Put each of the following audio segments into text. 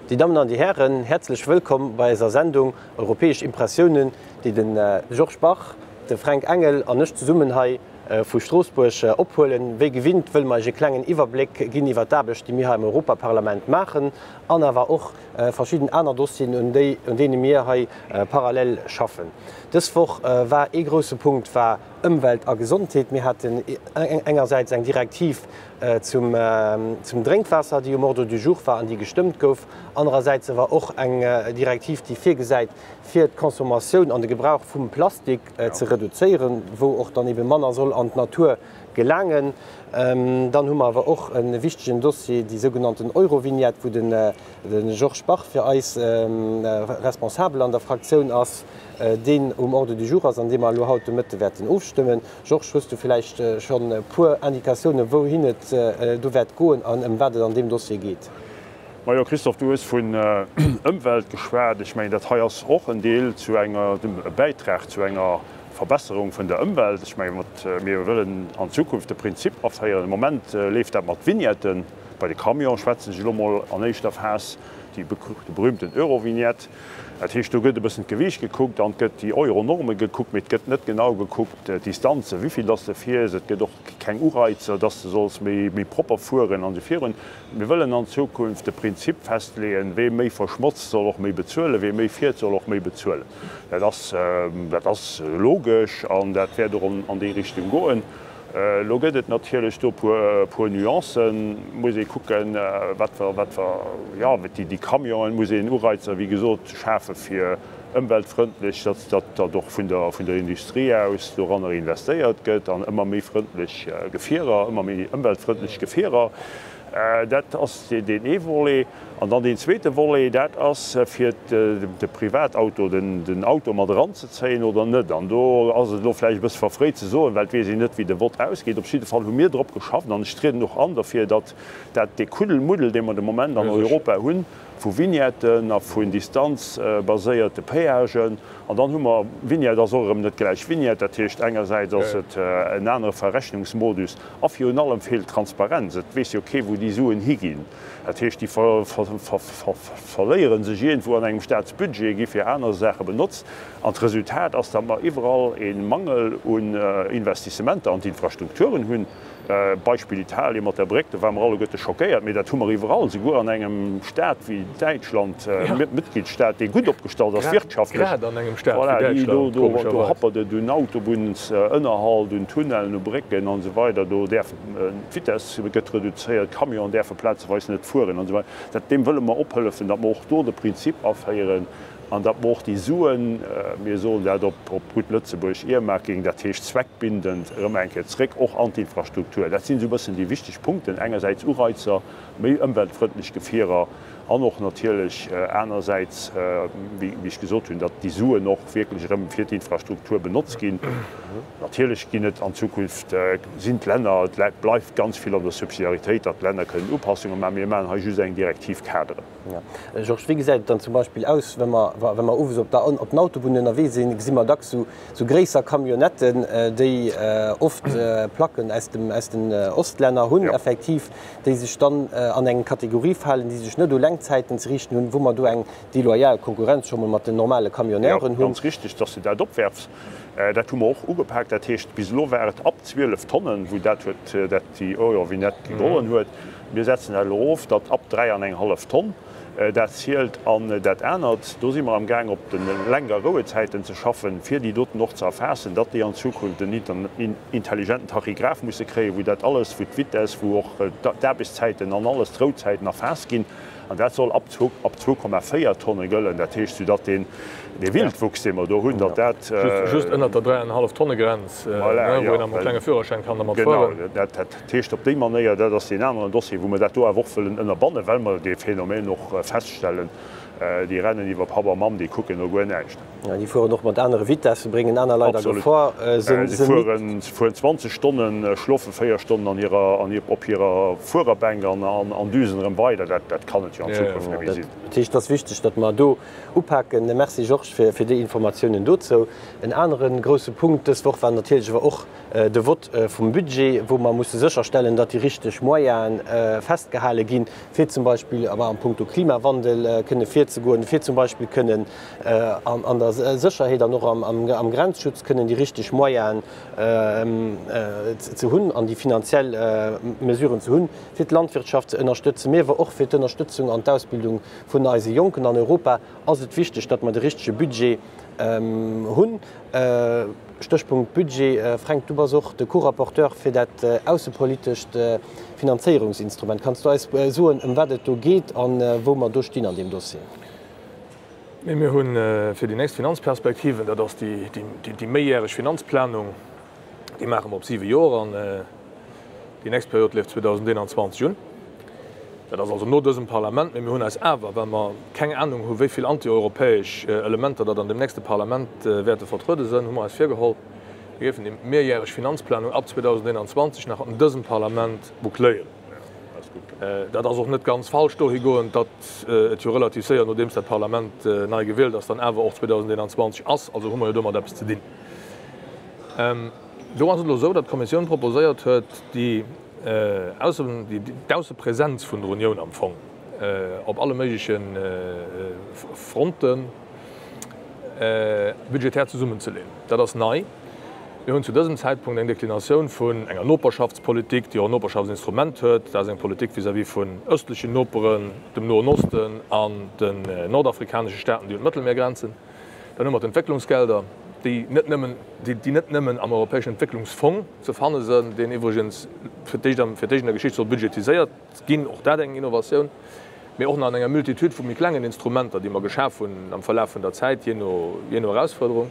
Déi Dammen an déi Hären, häerzlech wëllkomm bei eiser Sendung Europäesch Impressiounen, déi de Georges Bach, de Fränk Engel an ech zesummen hei vu Stroossbuerg ophuelen. Wéi gewinnt wëlle mer Iech e klengen Iwwerbléck ginn iwwer d'Aarbecht, déi mir hei am Europaparlament maachen an awer och verschidden aner Dossieren, un déi, un deene mir hei parallel schaffen. Dës Woch war ee grousse Punkt war Ëmwelt a Gesondheet. Mir haten engersäits eng Direktiv zum Drénkwaasser, déi um Ordre du jour war an déi gestëmmt gouf, anerersäits awer och eng Direktiv, déi virgesäit, fir d'Consommatioun an de Gebrauch vum Plastik ze reduzéieren, wou och dann ebe manner soll an d'Natur gelaangen. Dann hu mer awer och e wichtegen Dossier, déi sougenannten Eurovignette, wou de Georges Bach fir eis Responsabel an der Fraktioun ass, deen um Ordre du jour ass an dee mer elo haut de Mëtte wäerten ofstëmmen. Georges, hues du villäicht schonn e puer Indikatiounen, wouhin et do wäert goen an ëm wat et an deem Dossier geet? Majo Christophe, du hues vun Ëmwelt geschwat. Ech mengen, dat hei ass och en Deel zu enger, e Bäitrag zu enger Verbesserung vun der Ëmwelt. Ech mengen, mat, mir wëllen an Zukunft de Prinzip aféieren, de Moment leeft dat mat Vignetten, bei de Camione schwätzen ech elo mol an éischter Phas, déi de berühmten Eurovignette. Dat heescht, do gëtt e bëssen d'Gewiicht gekuckt an et gëtt déi Euronorme gekuckt, mee et gëtt net genau gekuckt d'Distanzen, wéivill dass de fiers. Et gëtt och keng Ureizer, dass de solls méi propper fueren an esou virun. Mir wëllen an Zukunft de Prinzip festleeën, Wee méi verschmotzt, soll och méi bezuelen, wee méi fiert, soll och méi bezuelen. Dat ass, dat ass logesch an dat wäert och an déi Richtung goen. Elo gëtt et natierlech do e puer Nuancen, muss ee kucken, wat mer, wat mer, jo, déi Camionen, muss een Ureizer, wéi gesot, schafe fir ëmweltfrëndlech, datt, datt, datt och vun der, vun der Industrie aus doranner investéiert gëtt an ëmmer méi frëndlech Gefierer, ëmmer méi ëmweltfrëndlech Gefierer. Dat ass deen ee Volet. An dann deen zweete Volet, dat ass fir de Privatauto, den Auto mat eranzezéien oder net. An do ass et elo vläicht e bësse verfréit ze soen, well et weess een net, wéi de Vott ausgeet. Op jidde Fall hu mir drop geschafft an ech trieden och an derfir, datt dat dee Kuddelmuddel, dee mer de Moment an Europa hunn, vu Vignetten a vun distanzbaséierte Péagen, an dann hu mer, Vignette ass och erëm net gläich Vignette, dat heescht engersäits ass et en anere Verrechnungsmodus a virun allem feelt d'Transparenz, et weess jo kee wou déi Suen higinn. Dat heescht, déi verléiere sech iergendwou an engem Staatsbudget, gi fir aner Saache benotzt. An d'Resultat ass, datt mer iwwerall e Mangel un Investissementer an d'Infrastrukturen hunn. Beispill Italien mat der Bréck, do ware mer alleguerte schockéiert, mee dat hu mer iwwerall, souguer an engem Staat wéi Däitschland, Mitgliedstaat, dee gutt opgestallt ass wirtschaftlech. Voilà, do happert et un Autobunnsënnerhalt, un Tunnellen, u Brécken an esou weider. Do däerf D'Vitess gëtt reduzéiert, d'Camionen däerfe plazeweis net fueren an esou weider. Dat, deem wëlle mer ophëllefen, datt mer och do de Prinzip aféieren an datt mer och déi Suen, mir soen dat op gutt Lëtzebuergesch Earmarking, dat heescht zweckbindend erëm eng Kéier zréck och an d'Infrastruktur. Dat sinn esou e bëssen déi wichteg Punkten, engersäits Ureizer, méi ëmweltfrëndlech Gefierer an och natierlech anersäits, wéi ech gesot hunn, datt déi Suen och wierklech erëm fir d'Infrastruktur benotzt ginn. Natierlech ginn et an Zukunft, sinn d'Länner, et bleift ganz vill an der Subsidiaritéit, datt d'Länner kënnen Upassunge maachen. Mir maachen hei just eng Direktiv-Cadre. Georges, wéi gesäit et dann zum Beispill aus, wa mer, wa mer owes op der, op den Autobunnen ënnerwee sinn, gesi mer dacks sou, sou gréisser Camionnetten, déi oft Placken aus dem, aus den Ostlänner hunn, effektiv, déi sech dann an eng Kategorie falen, déi sech net u Lenkzäiten ze riichten hunn, wou mer do eng deloyal Konkurrenz scho mol mat den normale Camionneuren hunn. Jo, ganz richtig, dass de dat opwerfs. Dat hu mer och ugepaakt. Dat heescht, bis elo war et ab 12 Tonnen, wou dat huet, dat déi Eurovignette gegollen huet. Mir setzen dat elo erof, datt ab 3 an eng hallef Tonn dat zielt. An dat anert, do si mer amgaang op de Lenk a Rouezäiten ze schaffen, fir déi doten och ze erfaassen, datt déi an Zukunft en intelligenten Tachygraph musse kréien, wou dat alles, wou d'Vitess, wou och d'Aarbechtszäiten an alles, d'Rouzäiten erfaasst ginn. An dat soll ab 2,4 Tonne gëllen. Dat heescht, soudatt deen Wildwuchs, dee mer do hunn, datt dat. Just ënnert der 3,5-Tonne-Grenz, wou een nach mam klenge Führerschäin kann dermat fueren. Genau, dat heescht op déi Manéier, dat ass deen aneren Dossier, wou mer dat do awer och wëllen ënnerbannen, well mer dee Phänomen och feststellen, déi rennen iwwer Papp a Mamm, déi kucken no guer näischt. Ja, déi fueren och mat anere Vitessen, bréngen aner Leit a Gefor. Se fueren 20 Stonnen, schlofe 4 Stonnen an hirer, an op hirer Fuererbänk an an düsen erëm weider. Dat, dat kann et jo an Zukunft net méi sinn. Dat heescht, et ass wichteg, datt mer do upaken. Merci Georges fir, fir déi Informatiounen dozou. En anere grousse Punkt dës Woch war natierlech awer och de Vott vum Budget, wou mer musse sécherstellen, datt déi richteg Moyene festgehale ginn, fir zum Beispill awer am Punkto Klimawandel kënne virzegoen, fir zum Beispill kënnen an der Sécherheet an och am Grenzschutz kënnen déi richteg Moyenen ze hunn an déi finanziell Mesuren ze hunn, fir d'Landwirtschaft ze ënnerstëtzen, mee awer och fir d'Ënnerstëtzung an d'Ausbildung vun eise Jonken an Europa ass et wichteg, datt mer de richtege Budget hunn. Stéchpunkt Budget, Fränk, du bass och de Co-Rapporteur fir dat aussepolitescht Finanzéierungsinstrument. Kanns du eis soen, ëm wat et do geet a wou mer do stinn an deem Dossier? Mir hu fir déi nächst Finanzperspektiven, dat ass déi méijäreg Finanzplanung, déi maache mer op siwe Joer an déi nächst Period leeft 2021 un. Dat ass also no dësem Parlament. Mee mir hunn eis awer, well mer keng Anung hu wéi vill antieuropäesch Elementer datt an deem nächste Parlament wäerte vertruede sënn, hu mer eis virgeholl, mir géifen déi mehrjähreg Finanzplanung ab 2021 nach an dësem Parlament boucléieren. Dat ass och net ganz falsch dohigoend, datt et jo relativ séier, nodeems dat Parlament nei gewielt ass, dann awer och 2021 ass. Also hu mer jo domat eppes ze dinn. Do ass et elo esou, datt d'Kommissioun proposéiert huet, déi d'Aussepresenz vun der Unioun am Fong op alle méigleche Fronte budgetär zesummenzeleeën. Dat ass nei. Mir hunn zu dësem Zäitpunkt eng Deklinatioun vun enger Noperschaftspolitik, déi och en Noperschaftsinstrument huet. Dat ass eng Politik vis-à-vis vun ëstlechen Noperen, dem Noen Osten an den nordafrikanesche Staaten, déi un d'Mëttelmier grenzen. Dann hu mer d'Entwécklungsgelder, déi net nëmmen, déi net nëmmen am Europäeschen Entwécklungsfong ze fanne sënn, deen iwwregens fir d'éischt am, fir d'éischt an der Geschicht soll budgetiséiert ginn, och dat eng Innovatioun, mee och nach an enger Multitude vu méi klengen Instrumenter, déi mer geschaf hunn am Verlaf vun der Zäit, jee no, jee no Erausfuerderung.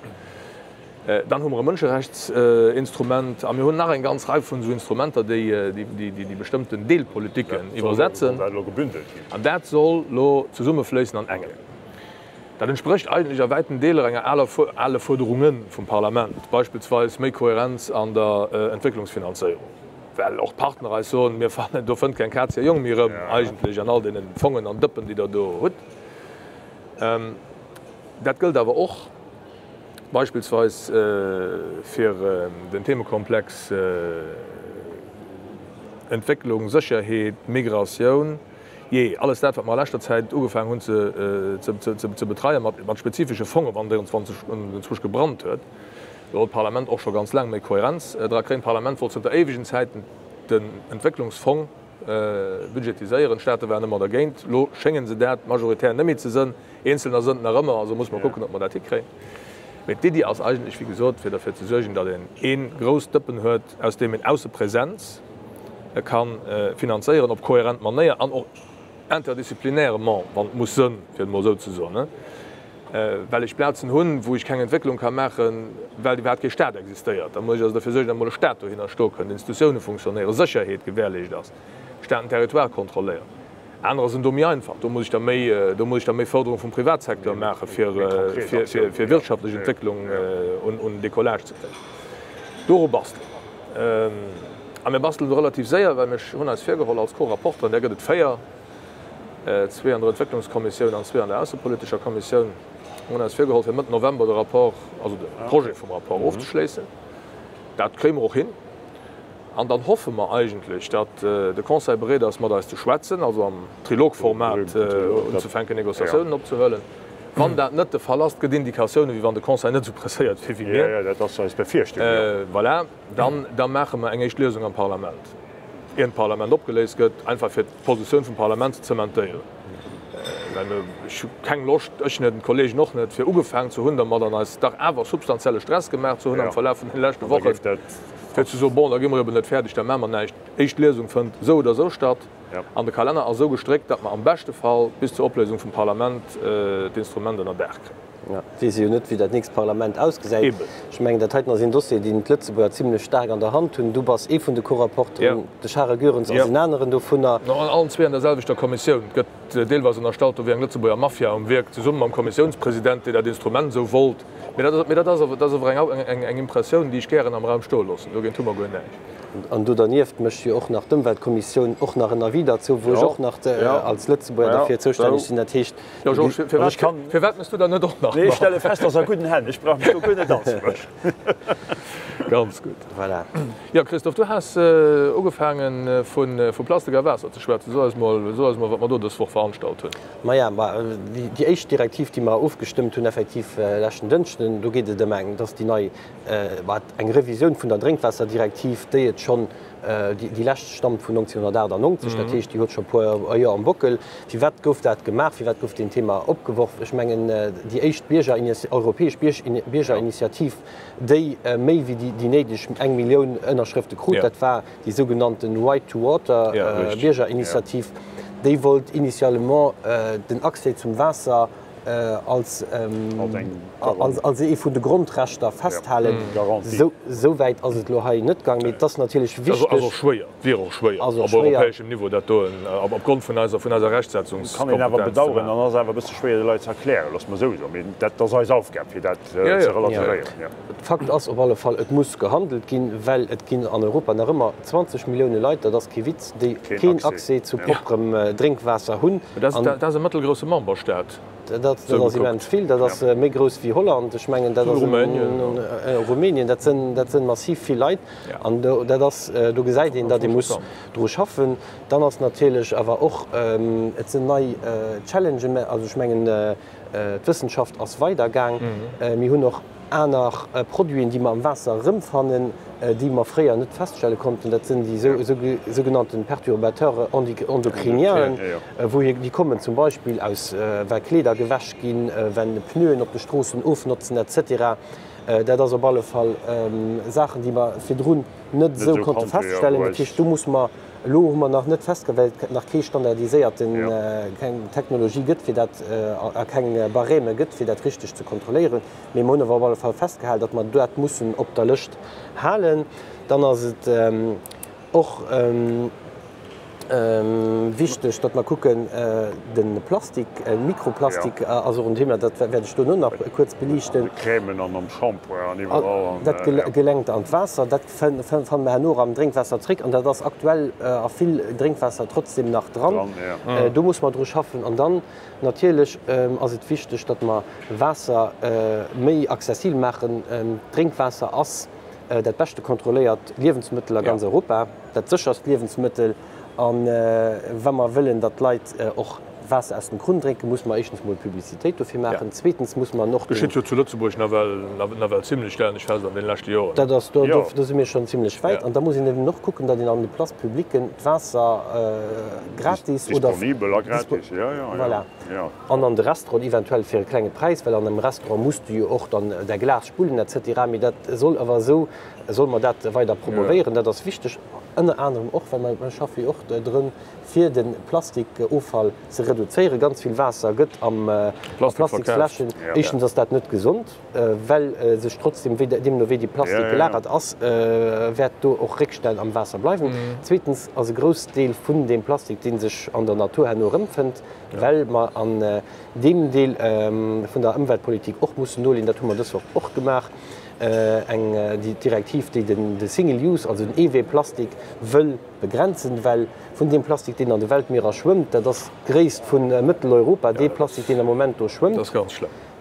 Dann hu mer e Mënscherechtsinstrument a mir hunn nach eng ganz Rei vun esou Instrumenter, déi, déi, déi bestëmmten Deelpolitiken iwwersetzen. An dat soll elo zesummefléissen an engem. Dat entsprécht eigentlech a wäiten Deeler enger aler ale Fuerderunge vum Parlament, beispillsweis méi Kohärenz an der Entwécklungsfinanzéierung, well och d'Partner eis soen, mir fannen, do fënnt keng Kaz hir Jong méi erëm eigentlech an all deene Fongen an Dëppen, déi Der do hutt. Dat gëllt awer och beispillsweis fir den Themekomplex Entwécklung, Sécherheet, Migratioun. Jee, alles dat, wat mer a leschter Zäit ugefaangen hunn ze betreien, mat spezifesche Fongen, wann der enzwousch gebrannt huet, do wollt d'Parlament och scho ganz laang méi Kohärenz dra kréien. D'Parlament wollt zënter éiwegen Zäiten den Entwécklungsfong budgetiséieren. D'Staate waren ëmmer dergéint. Elo schénge se dat majoritär net méi ze sënn. Eenzelner sënn et nach ëmmer. Also muss mer kucken, ob mer dat hikréien. Mee d'Iddi ass eigentlech, wéi gesot, fir derfir ze suergen, datt een ee grousst Dëppen huet, aus deem een Aussepresenz ka finanzéieren op kohärent Manéier an och interdisciplinairement, wann et muss sënn, fir et emol esou ze soen, well ech Plazen hunn, wou ech keng Entwécklung ka maachen, well iwwerhaapt kee Staat existéiert. Da muss ech also derfir suergen, datt emol e Staat dohinner stoe kënnt, Institutioune funktionéieren, Sécherheet gewährleescht ass, Staat den Territoire kontrolléiert. Anerer sinn do méi einfach, do muss ech da méi, do muss ech da méi Förderung vum Privatsecteur maache fir, fir wirtschaftlech Entwécklung un Decollage ze kréien. Doru bastele mer. A mir bastelen do relativ séier, well mir hunn eis virgeholl als Co-Rapporteren, där gëtt et 4, zwee an der Entwécklungskommissioun an zwee an der aussepolitescher Kommissioun, mir hunn eis virgeholl fir Mëtt November de Rapport, also de Projet vum Rapport ofzeschléissen. Dat kréie mer och hin. An dann hoffe mer eigentlech, datt de Conseil bereet ass, mat eis ze schwätzen, also am Trilogformat unzefänken, Négociatiounen opzehuelen. Wann dat net de Fall ass, et gëtt Indikatiounen, wéi wann de Conseil net esou presséiert wier wéi mir, voilà, dann da maache mer eng éischt Liesung am Parlament, ier d'Parlament opgeléist gëtt, einfach fir d'Positioun vum Parlament ze zementéieren. Well mir, ech hu keng Loscht, ech net, d'Kollegen och net, fir ugefaangen ze hunn dermat an eis dach awer substantielle Stress gemaach ze hunn am Verlaf vun deene leschte Wochen, fir ze soen, bon, da gi mer eben net fäerdeg, da maache mer näischt. Éischt Liesung fënnt esou oder esou statt an de Kalenner ass esou gestréckt, datt mer am beschte Fall bis zur Opléisung vum Parlament d'Instrument ënner Daach kréien. Et weess ee jo net, wéi dat nächst Parlament ausgesäit. Ech mengen, dat heiten ass een Dossier, deen d'Lëtzebuerger zimlech staark an der Hand hunn. Du bass ee vun de Co-Rapporteren, de Charel Goerens ass en aneren dovunner. No, an allen zwee an der selwechter Kommissioun. Et gëtt. gëtt deelweis ënnerstallt, do wier eng Lëtzebuerger Mafia um Wierk, zesumme mam Kommissiounspresident, dee dat Instrument esou wollt. Mee dat, mee dat ass awer, dat ass awer eng, eng, eng Impressioun, déi ech gären am Raum stoe loossen. Dogéint hu mer guer näischt. An do dernieft mécht jo och nach d'Ëmweltkommissioun och nach en Avis derzou, wou ech och nach als Lëtzebuerger derfir zoustänneg sinn. Dat heescht, Jo, Georges, firwat, firwat méchs du dann net och nach Nee, ech stelle fest, ass a gudden Hänn. Ech brauch mech do guer net anzemëschen. Ganz gutt. Voilà. Jo, Christophe, du has ugefaangen, vu Plastik a Waasser ze schwätzen. So eis mol, so eis mol, wat mer do dës Woch veranstalt hunn. Maja, ma déi éischt Direktiv, déi mer ofgestëmmt hunn, effektiv leschten Dënschden, do geet et ëm eng, dat ass déi nei, wat eng Revisioun vun der Drénkwaasserdirektiv, déi et schonn, déi lescht stammt vun 1998, dat heescht, déi huet scho e puer Joer am Bockel. Firwat gouf dat gemaach? Firwat gouf deen Thema opgeworf? Ech mengen, déi éischt Bierger, europäesch Biergerinitiativ, déi méi wéi déi néideg eng Millioun Ënnerschrëfte krut, dat war déi sougenannten Right to Water Biergerinitiativ, déi wollt initialement den Accès zum Waasser als ee vun de Grondrechter festhalen. Esou wäit ass et elo hei net gaang, mee et ass natierlech wichteg. Ass och schwéier, wier och schwéier op europäeschem Niveau dat do opgrond vun eiser vun eiser Rechtssetzungskompetenz ze maachen. Kann een awer bedauern an ass awer e bësse schwéier de Leit ze erklären, loosse mer esou soen, mee dat ass eis Aufgab fir dat ze relativéieren. Fakt ass op alle Fall, et muss gehandelt ginn, well et ginn an Europa nach ëmmer 20 Millioune Leit, dat ass kee Witz, déi keen Accès zu propperem Drénkwaasser hunn. Dat ass e mëttelgrousse Memberstaat. Dat ass immens vill. Dat ass méi grouss wéi Holland. Ech mengen, dat ass Rumänien. Dat sinn massiv vill Leit. An dat ass, do gesäit een, datt ee muss dru schaffen. Dann ass natierlech awer och, et sinn nei Challengen. Also ech mengen, D'Wëssenschaft ass weider gaang. Mir hunn och aner Produiten, déi mer am Waasser erëmfannen, déi mer fréier net feststelle konnten. Dat sinn déi sougenannte Perturbateurs endocriniens, wouhier déi kommen, zum Beispill aus wa Kleeder gewäsch ginn, wenn Pneuen op de Stroossen ofnotzen et cetera. Dat ass op alle Fall Saachen, déi mer virdrun net esou konnte feststellen. Dat heescht, do musse mer Elo hu mer nach net festge well et nach kee standardiséierten, keng Technologie gëtt fir dat a keng Barème gëtt fir dat richteg ze kontrolléieren. Mee mer hunn awer op alle Fall festgehalen, datt mer dat mussen op der Lëscht halen. Dann ass et och wichteg, datt mer kucken, de Plastik, Mikroplastik ass och en Thema, dat wäert ech dono nach kuerz beliichten. An de Crèmen an am Shampoing an iwwerall. Dat gelenkt an d'Waasser. Dat fanne mer herno am Drénkwaasser zréck an dat ass aktuell a vill Drénkwaasser trotzdem nach dran. Do muss mer dru schaffen. An dann natierlech ass et wichteg, datt mer Waasser méi accessibel maachen. Drénkwaasser ass dat beschte kontrolléiert Liewensmëttel a ganz Europa, dat sécherst Liewensmëttel. A wa mer wëllen, datt d'Leit och Waasser aus dem Krunn drénken, musse mer éischtens mol Publicitéit dofir maachen, zweetens musse mer och den. Geschitt jo zu Lëtzebuerg nawell, nawell zimlech, stellen ech fest, an deene leschte Joren. Dat ass, do, do si mir schonn zimlech wäit. An da muss een eben och kucken, datt een an de Places publiquen d'Waasser gratis oder. Disponibel a gratis, jo, jo, jo. Voilà. An an de Restauranten eventuell fir e klenge Präis, well an engem Restaurant muss du jo och dann däi Glas spullen et cetera. Mee dat soll awer esou, solle mer dat weider promovéieren, dat ass wichteg, ënner anerem och, well mer, mer schaffe jo och drun, fir de Plastikoffall ze reduzéieren. Ganz vill Waasser gëtt am Plastiksfläschen. Éischtens ass dat net gesond, well sech trotzdem, wéi deemno wéi déi Plastik gelagert ass, wäert do och Réckstänn am Waasser bleiwen. Zweetens ass e Groussdeel vun deem Plastik, dee sech an der Natur herno erëmfënnt, well mer an deem Deel vun der Ëmweltpolitik och mussen noleeën, dat hu mer dës Woch och gemaach, eng déi Direktiv, déi de Single Use, also den Eewee-Plastik wëll begrenzen, well vun deem Plastik, deen an de Weltmierer schwëmmt, dat ass d'Gréisst vu Mëtteleuropa, dee Plastik, deen am Moment do schwëmmt,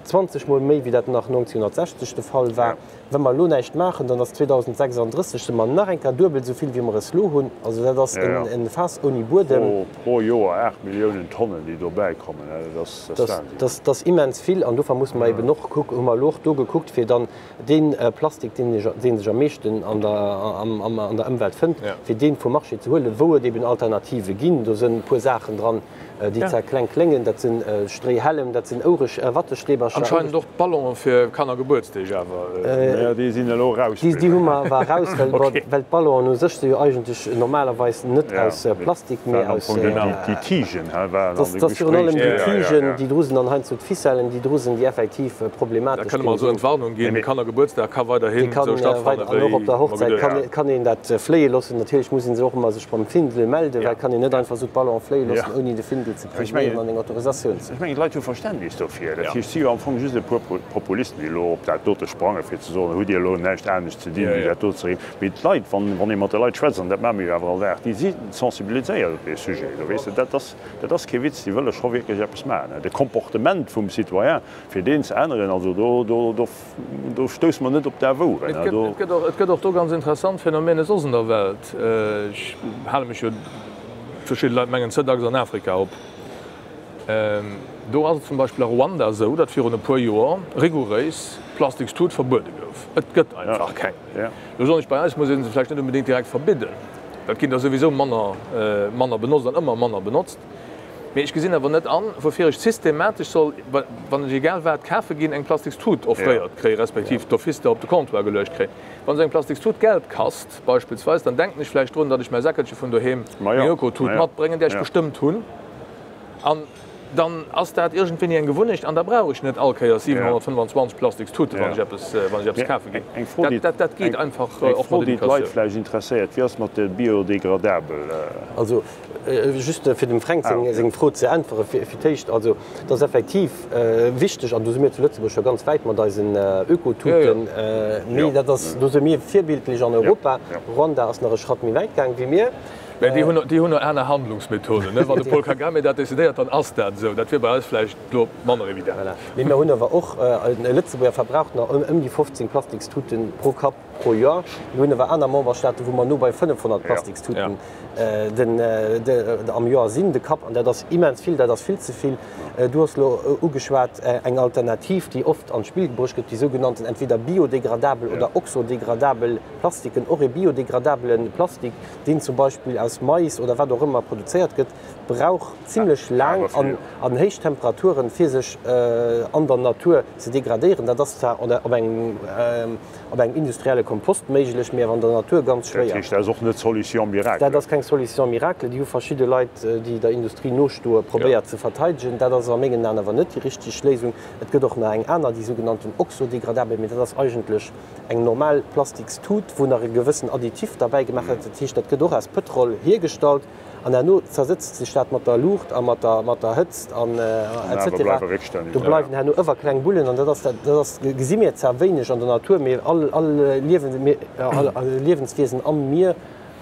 20 Mol méi wéi dat nach 1960 de Fall war. Wa mer elo näischt maachen, dann ass 2036 si mer nach eng Kéier duebel esou vill, wéi mer es elo hunn. Also dat ass e Faass ouni Buedem. Pro Joer 8 Milliounen Tonnen, déi dobäi kommen, dat ass Wahnsinn. Dat ass immens vill an dofir musse mer eben och kucken, hu mer elo och do gekuckt, fir dann dee Plastik, dee sech am meeschten an der Ëmwelt fënnt, fir dee vum Marché ze huelen, wou et eben Alternative ginn. Do sinn e puer Saachen dran, déi zwar kleng kléngen, dat sinn Stréihällem, dat sinn Ouere Wattestäbercher. Anscheinend och d'Ballonen fir Kannergebuertsdeeg awer. Naja, déi sinn elo eraus. Déi hu mer awer eraus, well d'Ballonen u sech si jo eigentlech normalerweis net aus Plastik, mee aus. Déi Tigen waren an de Gespréich. Virun allem déi Tigen, déi dru sinn, an heiansdo d'Ficellen, déi dru sinn, déi effektiv problematesch ginn. Da kënne mer also Entwarnung ginn, de Kannergebuertsdag ka weiderhin esou stattfanne wéi. An och op der Hochzäit kann een dat fléie loossen. Natierlech muss ee sech och ëmmer sech beim Findel melden, well et kann een net einfach esou d'Ballonen fléie loossen ouni de Findel. Artikel ze presuméieren an eng Autorisatioun ze. Ech mengen, d'Leit hu Verständnis dofir. Dat heescht, et si jo am Fong just e puer Populisten, déi elo op dat dote sprangen, fir ze soen, Hutt Dir elo näischt anescht ze dinn, wéi dat do ze reden? Mee d'Leit, wann ee mat de Leit schwätzt, an dat maache mir jo awer all Dag, déi si sensibiliséiert op dee Sujet do, weess de. Dat ass, dat ass kee Witz, déi wëlle scho wierklech eppes maachen. De Comportement vum Citoyen, fir deen ze änneren, also do, do, do, do stousse mer net op daf Oueren. Et gëtt, et gëtt och do ganz interessant Phänomene soss an der Welt. Ech hale mech jo, verschidde Leit mengen, ze dacks an Afrika op. Do ass et zum Beispill a Ruanda esou, datt virun e puer Joer rigouréis d'Plastikstut verbuede gouf. Et gëtt einfach keng. Elo soen ech, bei eis muss ee se vläicht net onbedéngt direkt verbidden. Dat ginn der souwisou manner, manner benotzt an ëmmer manner benotzt. Mee ech gesinn awer net an, woufir ech systematesch soll, wann ech egal wat kafe ginn, eng Plastikstut offréiert kréien, respektiv d'office der op de Comptoir geluecht kréien. Wann esou eng Plastikstut Geld kasst beispillsweis, dann denken ech vläicht drun, datt ech mäi Säckelche vun doheem, meng Ökotut matbréngen, där ech bestëmmt hunn. An dann ass dat iergendwéini eng Gewunnecht an da brauch ech net all Kéiers 725 Plastikstute wann ech eppes, wann ech eppes kafe ginn. Eng Fro, déi Dat, dat geet einfach eng och Fro, mat déi d'Leit Educatioun. vläicht interesséiert, Wéi ass mat de biodegradabel? Also just fir dem Fränk seng, seng Fro ze äntwere fir d'éischt, also et ass effektiv wichteg, an do si mir zu Lëtzebuerg scho ganz wäit mat eisen Ökotuten, mee dat ass, do si mir virbildlech an Europa. Ruanda ass nach e Schratt méi wäit gaang wéi mir. Mä déi hunn, déi hunn och aner Handlungsmethoden, ne? Wann de Paul Kagame dat decidéiert, dann ass dat esou. Dat wier bei eis vläicht elo manner evident. Voilà. Mee mir hunn awer och, e Lëtzebuerger verbraucht nach ëm déi 15 Plastikstuten pro Kapp pro Joer. Mir hunn awer aner Memberstaaten, wou mer no bei 500 Plastikstuten den, am Joer sinn, de Kapp. An dat ass immens vill, dat ass vill ze vill. Du hues elo ugeschwat eng Alternativ, déi oft an d'Spill gebruecht gëtt, déi sougenannten entweder biodegradabel oder oxodegradabel Plastiken. Och e biodegradabele Plastik, deen zum Beispill aus Mais oder wat och ëmmer produzéiert gëtt, brauch zimlech laang an héich Temperaturen, fir sech an der Natur ze degradéieren. Dat ass zwar op engem op engem industrielle Kompost méiglech, mee awer an der Natur ganz Dat schwéier. heescht, dat ass och net d'Solution miracle. Dat ass keng Solution miracle. Déi hu verschidde Leit, déi der Industrie nostoe, probéiert ze verteidegen. Dat ass a mengen Aen awer net déi richteg Léisung. Et gëtt och nach eng aner, déi sougenannten oxodegradabel, mee dat ass eigentlech eng normal Plastikstut, wou nach e gewëssen Additif derbäi gemaach gëtt. Dat heescht, dat gëtt och aus Pëtrol hiergestallt an herno zersetzt sech dat mat der Luucht a mat der, mat der Hëtzt an etc. Do bleiwen herno ëwer kleng Bullen an dat ass, dat ass, gesi mir zwar wéineg an der Natur, mee all, all Liewen, all Liewenswiesen am Mier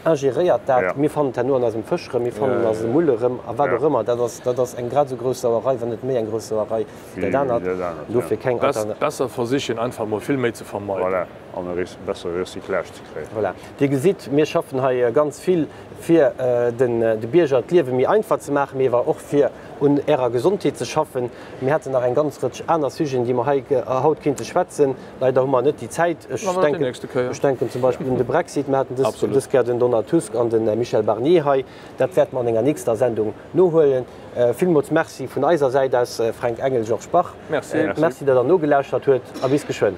ingeréiert dat. Mir fannen et herno an eisem Fësch erëm, mir fannen et an eise Mull erëm a wat och ëmmer. Dat ass, dat ass eng grad esou grouss Sauerei, wann net méi eng grouss Sauerei wéi dat anert. Dofir keng Alternativ. Besser versichen einfach mol vill méi ze vermeiden. Voilà, an e bessere Recyclage ze kréien. Voilà, Dir gesitt, mir schaffen hei ganz vill, fir de Bierger d'Liewe méi einfach ze maachen, mee awer och fir un Ärer Gesondheet ze schaffen. Mir hätten nach eng ganz Rëtsch aner Sujeten, déi mer hei haut kéinte schwätzen. Leider hu mer net déi Zäit. Ech denken, ech denken zum Beispill un de Brexit. Mir haten dës, dës Kéier den Donald Tusk an de Michel Barnier hei. Dat wäerte mer an enger nächster Sendung nohuelen. Villmools Merci vun eiser Säit aus, Fränk Engel, Georges Bach. Merci. Merci, datt Der nogelauschtert huet a bis geschwënn.